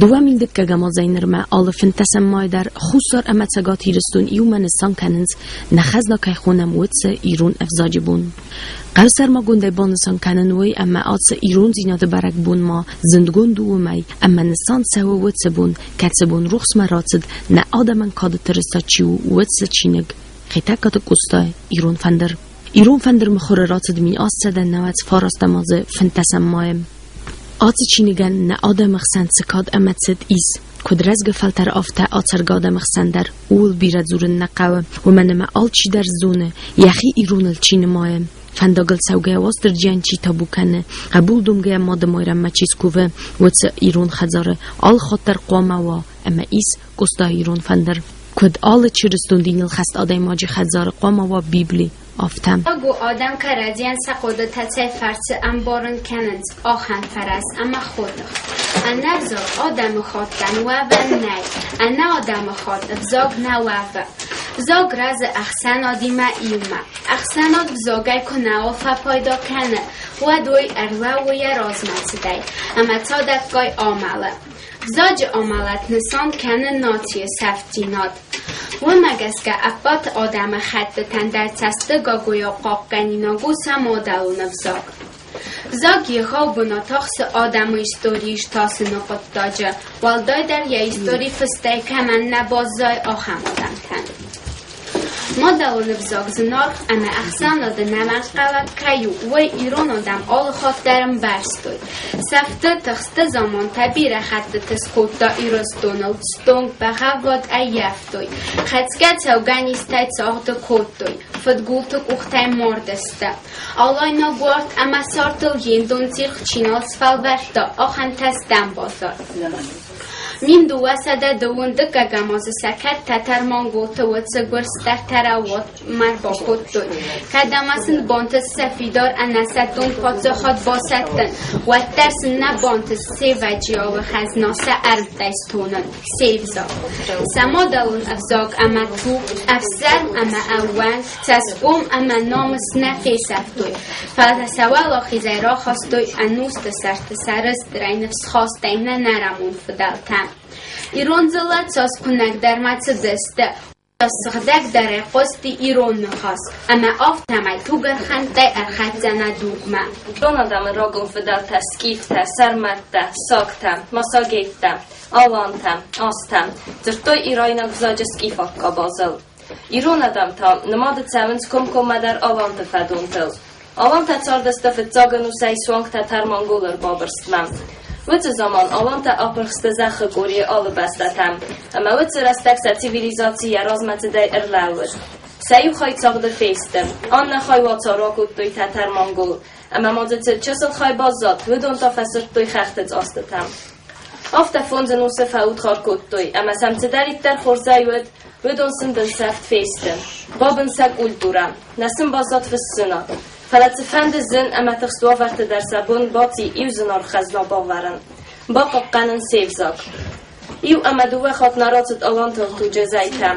Дыууӕ мин дыккӕгӕм азӕй нырмӕ алы фынддӕсӕм май дӕр Хуссар ӕмӕ Цӕгат Ирыстон иумӕ нысан кӕнынц, нӕ хӕзна кӕй хонӕм, уыцы ирон ӕвзаджы бон. Хъӕуы сӕрмагондӕй банысан кӕнын уый, ӕмӕ ацы ирондзинады бӕрӕгбон ма зындгонд у уымӕй, ӕмӕ нысан цӕуы уыцы бон, кӕцы бон рухсмӕ рацыд, нӕ адӕмӕн кады тырыса чи у, уыцы чиныг Хетӕгкаты Къоста «Ирон фӕндыр». Ирон фӕндыр мыхуыры рацыд 1899 азы фынддӕсӕм майы. Ацы чиныгӕн нӕ адӕмы хсӕн цы кад ӕмӕ цыт ис, куыд рӕзгӕ фӕлтӕр, афтӕ ацӕргӕ адӕмы хсӕн дӕр, ууыл бирӕ дзурын нӕ хъӕуы, уымӕн ӕмӕ алчидӕр зоны, йӕхи ироныл чи нымайы. Фӕндагыл цӕугӕйӕ Уастырджийӕн чи табу кӕны, хъӕбул домгӕйӕ Мады Майрӕммӕ чи скувы, уыцы ирон хӕдзары алы хатт дӕр хъуамӕ уа ӕмӕ ис Къостайы ирон фӕндыр. Куыд алы чырыстон диныл хӕст адӕймаджы хӕдзары хъуамӕ уа Библи, афтӕ. У адӕм кӕрӕдзийӕн сӕ хъуыдытӕ цӕй фӕрцы ӕмбарын кӕнынц, ахӕм фӕрӕз ӕмӕ хотых. Ӕнӕвзаг адӕмыхаттӕн уӕвӕн нӕй, ӕнӕ адӕмыхатт ӕвзаг нӕ уӕвы. Взаг рӕзы ӕхсӕнадимӕ иумӕ. Ӕхсӕнад взагӕй куы нӕ фӕпайда кӕны, уӕд уый ӕрлӕууы йӕ размӕцыдӕй ӕмӕ цадӕггай амӕлы. Взаджы амӕлӕт нысан кӕны нацийы сӕфтдзинад. Уымӕ гӕсгӕ ӕппӕт адӕмыхӕттытӕн дӕр цӕсты гагуйау хъахъхъӕнинаг у сӕ мадӕлон ӕвзаг. Взаг егъау бынат ахсы адӕмы историйы стасыны хъуыддаджы, уӕлдайдӕр йӕ истори фыстӕй кӕмӕн нӕ баззайы, ахӕм адӕмтӕн. Мадӕлон ӕвзаг зынаргъ ӕмӕ ӕхсӕнады нӕмӕнгхъӕуӕг кӕй у, уый ирон адӕм алы хатт дӕр ӕмбӕрстой. Сӕфты, тыхсты замантӕ бирӕ хӕттыты скодта Ирыстоныл, стонг, бӕгъӕввад ӕййӕфтой, хӕцгӕ цӕугӕ низтӕй цагъды кодтой, фыдгулты къухтӕй мардысты. Алайнаг уарт ӕмӕ сартыл йе ндон цирхъ чи нал сфӕлвӕрдта, ахӕмтӕ стӕм баззад. 1200 дыууын дыккӕгӕм азы сӕ кӕд тӕтӕр-монголты уыцы гуырдзтӕ рауатмӕ бакодтой, кӕд ӕмӕ сын бантыст сӕ фидар ӕнӕсӕттон паддзахад басӕттын, уӕддӕр сын нӕ бантыст се вӕджиауы хӕзна сӕ ӕрмттӕй стонын, се взаг. Сӕ мадӕлон ӕвзаг ӕмӕ туг, ӕфсарм ӕмӕ ӕууӕнк, цӕсгом ӕмӕ намыс нӕ фесӕфтой, фӕлӕ сӕ уӕлахизӕй рахастой ӕнусты сӕрты сӕрыстырӕй, ныфсхастӕй нӕ нӕрӕмон фыдӕлтӕ. Ирон дзыллӕ цас куынӕгдӕрмӕ цыдысты, уыйас сыгъдӕгдӕрӕй хъуысти ирон ныхас, ӕмӕ афтӕмӕй тугӕрхӕмттӕй ӕрхӕццӕ нӕ дугмӕ. Ирон адӕмы рагон фыдӕлтӕ скифтӕ, сӕрмӕттӕ, сагтӕ, массагеттӕ, алантӕ, астӕ дзырдтой ирайнаг взаджы скифаг къабазыл. Ирон адӕм та нымады цӕуынц комкоммӕдӕр аланты фӕдонтыл. Алантӕ цардысты фыццаг ӕнусӕй суанг тӕтӕр-монголы ӕрбабырстмӕ. Уыцы заман алантӕ апырх сты зӕххы къорийы алы бӕстӕтӕм, ӕмӕ уыцы рӕстӕг сӕ цивилизаци йӕ размӕцыдӕй ӕрлӕууыд. Сӕ иу хай цагъды фесты, аннӕ хай уацар акодтой тӕтӕр-монгол, ӕмӕ ма дзы цы чысыл хай баззад, уыдон та фӕсырдтой хӕхты цъастытӕм. Афтӕ фондз ӕнусы фӕудхар кодтой, ӕмӕ сӕм цыдӕриддӕр хорзӕй уыд, уыдон сын бынсӕфт фесты. Бабын сӕ культурӕ, нӕ сын баззад фыссынад. Фӕлӕ цыфӕнды зын ӕмӕ тыхст уавӕрты дӕр сӕ бон баци иу зынаргъ хӕзна бавӕрын, бахъахъхъӕнын се взаг. Иу ӕмӕ дыууӕ хатт нӕ рацыд алантыл туджы зӕйтӕ.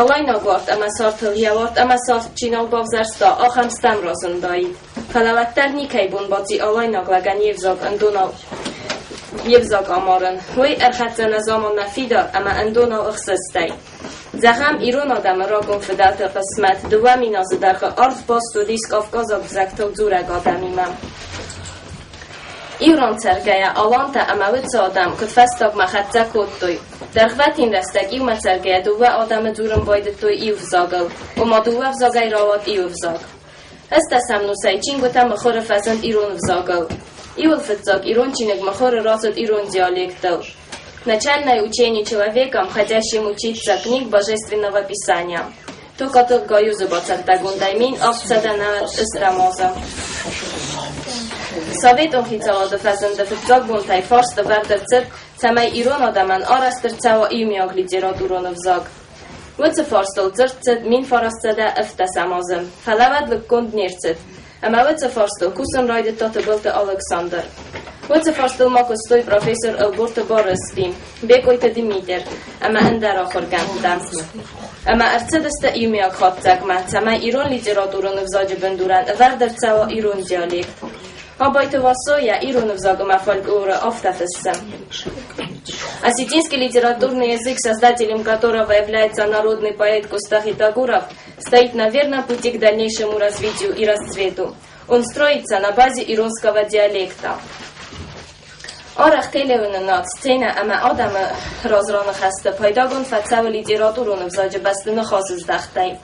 Алайнаг уарт ӕмӕ сартыл йӕ уарт ӕмӕ сарт чи нал бавзӕрста, ахӕм стӕм разындаид. Фӕлӕ уӕддӕр никӕй бон баци алайнаг лӕгӕн йе взаг ӕндонау йе взаг амарын. Уый ӕрхӕццӕ нӕ заманмӕ фидар ӕмӕ ӕндонау ӕхсӕстӕй. Зӕгъӕм, ирон адӕмы рагон фыдӕлты хъысмӕт 2 000 азы дӕргъы арф баст уыдис кавказаг взӕгтыл дзурӕг адӕмимӕ. Ирон цӕргӕйӕ алантӕ ӕмӕ уыцы адӕм куыдфӕстагмӕ хӕццӕ кодтой. Дӕргъвӕтин рӕстӕг иумӕ цӕргӕйӕ дыууӕ адӕмы дзурын байдыдтой иу взагыл, ома дыууӕ взагӕй рауад иу взаг. Ӕстдӕсӕм ӕнусӕй чингуытӕ мыхуыры фӕзынд ирон взагыл. Иуыл фыццаг ирон чиныг мыхуыры рацыд ирон диалектыл. Начальное учение человеком, хотящим учиться книг Божественного Писания. Токаты Гаюзы бацӕттӕгондӕй 1793 азы. Советон хицауады фӕзынды фыццаг бонтӕй фарст ӕвӕрд ӕрцыд, цӕмӕй ирон адӕмӕн арӕзт ӕрцӕуа иумиаг литературон ӕвзаг. Уыцы фарстыл дзырд цыд 1917 азы, фӕлӕ уӕд лыггонд не рцыд, ӕмӕ уыцы фарстыл кусын райдыдта Тыбылты Алыксандр. Уыцы фарстыл ма куыстой профессор Ӕлборты Барысби, Бекъойты Димитр ӕмӕ ӕндӕр ахуыргӕндтӕ. Ӕмӕ ӕрцыдысты иумиаг хатдзӕгмӕ, цӕмӕй ирон литературон ӕвзаджы бындурӕн ӕвӕрд ӕрцӕуа ирон диалект. Абайты Васо йӕ ирон ӕвзаг ӕмӕ фольклоры афтӕ фыссы. Осетинский литературный язык, создателем которого является народный поэт Костахи Тагуров, стоит на верном пути к дальнейшему развитию и расцвету. Он строится на базе иронского диалекта. Арӕх телеуынынад, сценӕ ӕмӕ адӕмы раз раныхӕсты пайдагонд фӕцӕуы литературон ӕвзаджы бӕсты ныхасыздӕхтӕй.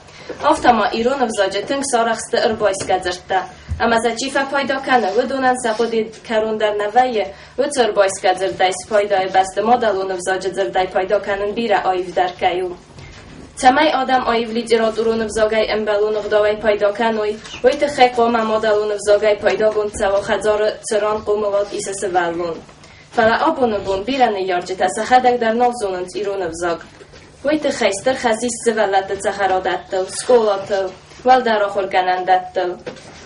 Афтӕ ма ирон ӕвзаджы тынг сарӕхсты ӕрбайсгӕ дзырдтӕ, ӕмӕ сӕ чи фӕпайда кӕны, уыдонӕн сӕ хъуыдыйы кӕрон дӕр нӕ вӕййы, уыцы ӕрбайсгӕ дзырдӕй спайдайы бӕсты мадӕлон ӕвзаджы дзырдӕй пайда кӕнын бирӕ аивдӕр кӕй у. Цӕмӕй адӕм аив литературон ӕвзагӕй ӕмбӕлон ӕгъдауӕй пайда кӕной, уый тыххӕй хъуамӕ мадӕлон ӕвзагӕй пайдагонд цӕуа хӕдзары, цыран хъомылад исы сывӕллон. Фӕлӕ абоны бон бирӕ ныййарджытӕ сӕхӕдӕг дӕр нал зонынц ирон ӕвзаг. Уый тыххӕй стыр хӕс ис сывӕллӕтты цӕхӕрадӕттыл, скъолатыл, уӕлдӕр ахуыргӕнӕндӕттыл.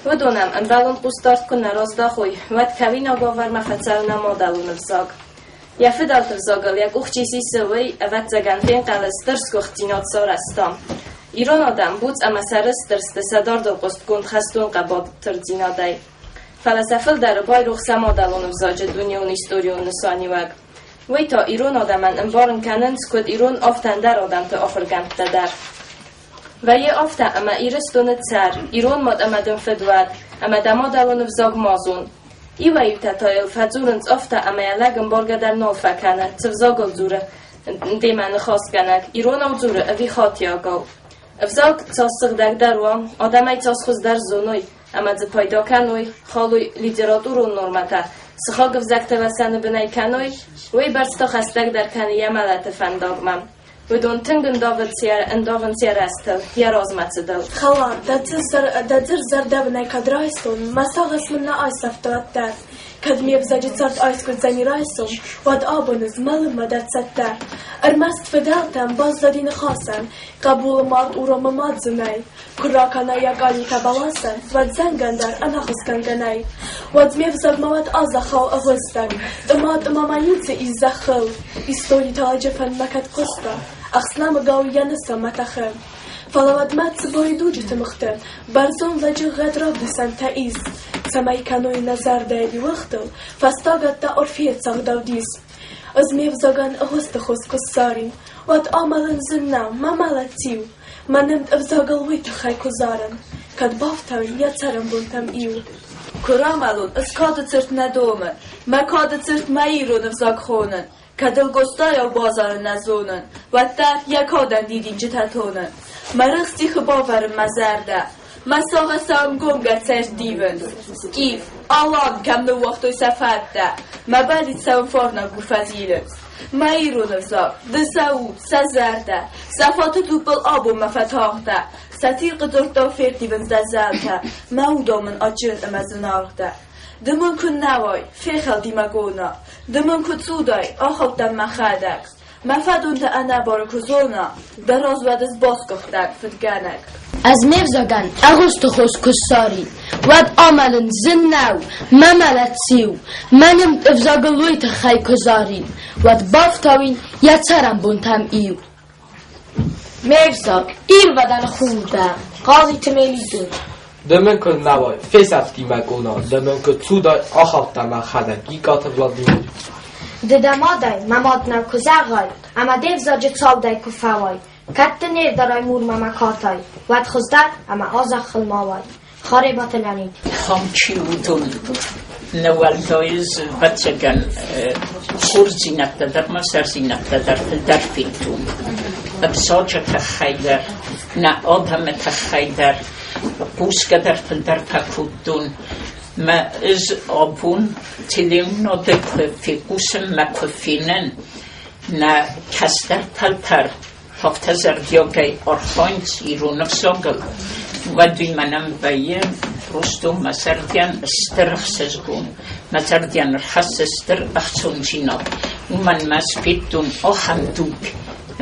Уыдон ӕм ӕмбӕлон хъусдард куы нӕ раздахой, уӕд кӕуинаг уавӕрмӕ фӕцӕуы нӕ мадӕлон ӕвзаг. Йӕ фыдӕлты взагыл йӕ къух чи сисы, уый, ӕвӕццӕгӕн, фенхъӕлы стыр сгуыхтдзинад сарӕзта. Ирон адӕм буц ӕмӕ сӕрыстыр сты сӕ дардыл хъуыстгонд хӕстон хъӕбатырдзинадӕй. Фӕлӕ сӕ фылдӕры байрох сӕ мадӕлон ӕвзаджы дунеон историон нысаниуӕг. Уый та ирон адӕмӕн ӕмбарын кӕнынц, куыд ирон, афтӕ ӕндӕр адӕмты ахуыргӕндтӕ дӕр. Вӕййы афтӕ, ӕмӕ Ирыстоны цӕр, ирон мад ӕмӕ дын фыд уӕд, ӕмӕ дӕ мадӕлон ӕвзаг ма зон. Иуӕй-иутӕ та йыл фӕдзурынц афтӕ, ӕмӕ йӕ лӕг ӕмбаргӕ дӕр нал фӕкӕны, цы взагыл дзуры демӕ ныхасгӕнӕг, иронау дзуры ӕви хатиагау. Ӕвзаг цас сыгъдӕгдӕр уа, адӕмӕй цас хуыздӕр зоной ӕмӕ дзы пайда кӕной, халой литературон нормӕтӕ, сыхаг ӕвзӕгтӕ вӕсӕны бынӕй кӕной, уый бӕрц та хӕстӕгдӕр кӕны йӕ мӕлӕты фӕндагмӕ. Уыдон тынг ӕндавынц йӕ рӕзтыл, йӕ размӕцыдыл. Хӕлар, дӕ дзырд зӕрдӕбынӕй кӕд райстон, мӕ сагъӕс мын нӕ айсӕфта уӕддӕр. Кӕд ме взаджы цард айскъуыдзӕни райсом, уӕд абон змӕлынмӕ дӕр цӕттӕ. Ӕрмӕст фыдӕлтӕм баззади ныхасӕн, хъӕбулы мард уромы мад зынӕй. Куы ракӕна йӕ къалиутӕ бӕласӕн, уӕд зӕнгӕн дӕр ӕнӕхуысгӕнгӕ нӕй. Уӕд ме взагмӕ уӕд азӕххау ӕгъуыстаг, тъыма-тъыма ма ницы ис зӕххыл. Истори таладжы фӕндмӕ кӕд хъуыста, ӕхснамыгау йӕ нысанмӕ тӕхы. Фӕлӕ уӕдмӕ Цыбойы дуджы тымыгъты бӕрзонд лӕджыгъӕд равдисӕнтӕ ис, цӕмӕй кӕной нӕ зӕрдӕйы риуыгъдыл, фӕстагӕттӕ Орфейы цагъдау дис. Ӕз ме взагӕн ӕгъуысты хос куы ссарин, уӕд амӕлын зын нӕу, мӕ мӕлӕт циу? Мӕ нымд ӕвзагыл уый тыххӕй куы зарын, кӕд бафтауин йӕ цӕрӕнбонтӕм иу. Куы рамӕлон, ӕз кады цырт нӕ домын, мӕ кады цырт мӕ ирон ӕвзаг хонын. Кӕд ыл Къостайау базарын нӕ зонын, уӕддӕр йӕ кадӕн дидинджытӕ тонын. Мӕ рых стихы бавӕрын мӕ зӕрдӕ, мӕ сагъӕсау ӕнгомгӕ цӕст дивын. Скиф, Алан кӕм ныууагътой сӕ фӕдтӕ, мӕ бӕллиц цӕуын фарнагур фӕзилын. Мӕ ирон ӕвзаг, ды сӕ у, сӕ зӕрдӕ, сӕ фаты туппыл абонмӕ фӕтагъдӕ, сӕ цирхъы дзырдтау ферттивынц дӕ зӕлтӕ, мӕ удау мын адджын ӕмӕ зынаргъ дӕ. Ды мын куы нӕ уай, фехӕлди мӕ къона, ды мын куы цудай, ахаудтӕн мӕхӕдӕг. Мӕ фӕдонтӕ ӕнӕбары куы зона, дӕ развӕд ӕз басгуыхтӕн фыдгӕнӕг. Ӕз ме взагӕн ӕгъуысты хос куы ссарин, уӕд амӕлын зын нӕу, мӕ мӕлӕт циу. Мӕ нымд ӕвзагыл уый тыххӕй куы зарин, уӕд бафтауин йӕ цӕрӕнбонтӕм иу. Ме взаг, ирвӕдӕн хур дӕ, Хъазиты Мелитон. Ды мын куыд нӕ уай, фесӕфти мӕ къона, ды мын куыд цудай, ахаудта мӕхӕдӕг Икъаты Владимир. Ды дӕ мадӕй, мӕ мад нӕ куы зӕгъай, ӕмӕ де взаджы цалдӕй куы фӕуай, кӕд дын не рдарай мурмӕ мӕ катай, уӕд хуыздӕр ӕмӕ а зӕххыл ма уай. Харебаты Леонид. Хам чи уыдон нӕ уӕлдай ӕвӕццӕгӕн хорздзинӕдтӕ дӕр ма сӕрдзинӕдтӕ дӕр фылдӕр федтон. Ӕвзаджы тыххӕй дӕр, нӕ адӕмы тыххӕй дӕр, хъусгӕ дӕр фылдӕр фӕкодтон. Мӕ ӕз абон телеуынады куы фехъусын мӕ куы фенын, нӕ кӕстӕр фӕлтӕр афтӕ зӕрдиагӕй архайынц ирон ӕвзагыл, уӕд уый мӕнӕн вӕййы просто мӕ зӕрдӕйӕн стыр ӕхсызгон, мӕ зӕрдӕйӕн ӕрхӕссы стыр ӕхцондзинад. Уымӕн мӕ ӕз федтон ахӕм дуг,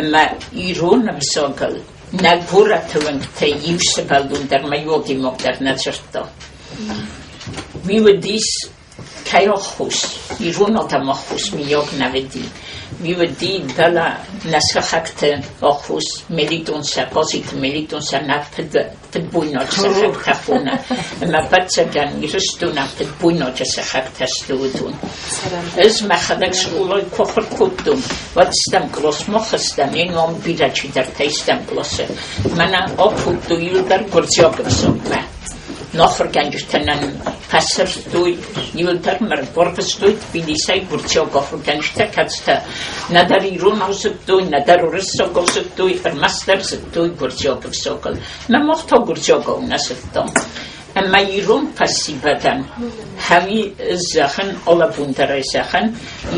ӕмӕ ирон ӕвзагыл нӕ горӕты уӕнгтӕй иу сывӕллон дӕр мӕ иу адӕймаг дӕр нӕ дзырдта. Уый уыдис. Кӕй ӕххуыс, ирон адӕмы ӕххуыс миййаг нӕ уыди. Уый уыди дӕлӕ нӕ сыхӕгты ӕххуыс, Мелитон сӕ, Хъазиты Мелитон сӕ нӕ фыдбойнаджы сыхӕгтӕ хоны. Ӕмӕ, ӕвӕццӕгӕн, Ирыстонӕн фыдбойнаджы сыхӕгтӕ сты уыдон. Ӕз мӕхӕдӕг скъолайы куы ахуыр кодтон, уӕд стӕм къласмӕ хызтӕн, йе ном бирӕ чидӕртӕ истӕм къласы. Мӕнӕн акодтой иуылдӕр гуырдзиаг ӕвзагмӕ. Ахуыргӕнджытӕ нын фӕсырдтой, иуылдӕр ӕрбарвыстой Тбилисӕй гуырдзиаг ахуыргӕнджытӕ, кӕцытӕ нӕдӕр иронау зыдтой, нӕдӕр уырыссагау зыдтой, ӕрмӕстдӕр зыдтой гуырдзиаг ӕвзагыл. Мӕ мах та гуырдзиагау нӕ зыдтам. Ӕмӕ ирон фӕсивӕдӕн хӕуи зӕгъын, алӕбондӕрӕй зӕгъын,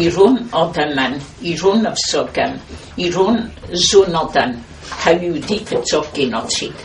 ирон адӕмӕн, ирон ӕвзагӕн, ирон зонадӕн хӕуи уыди фыццаг геноцид.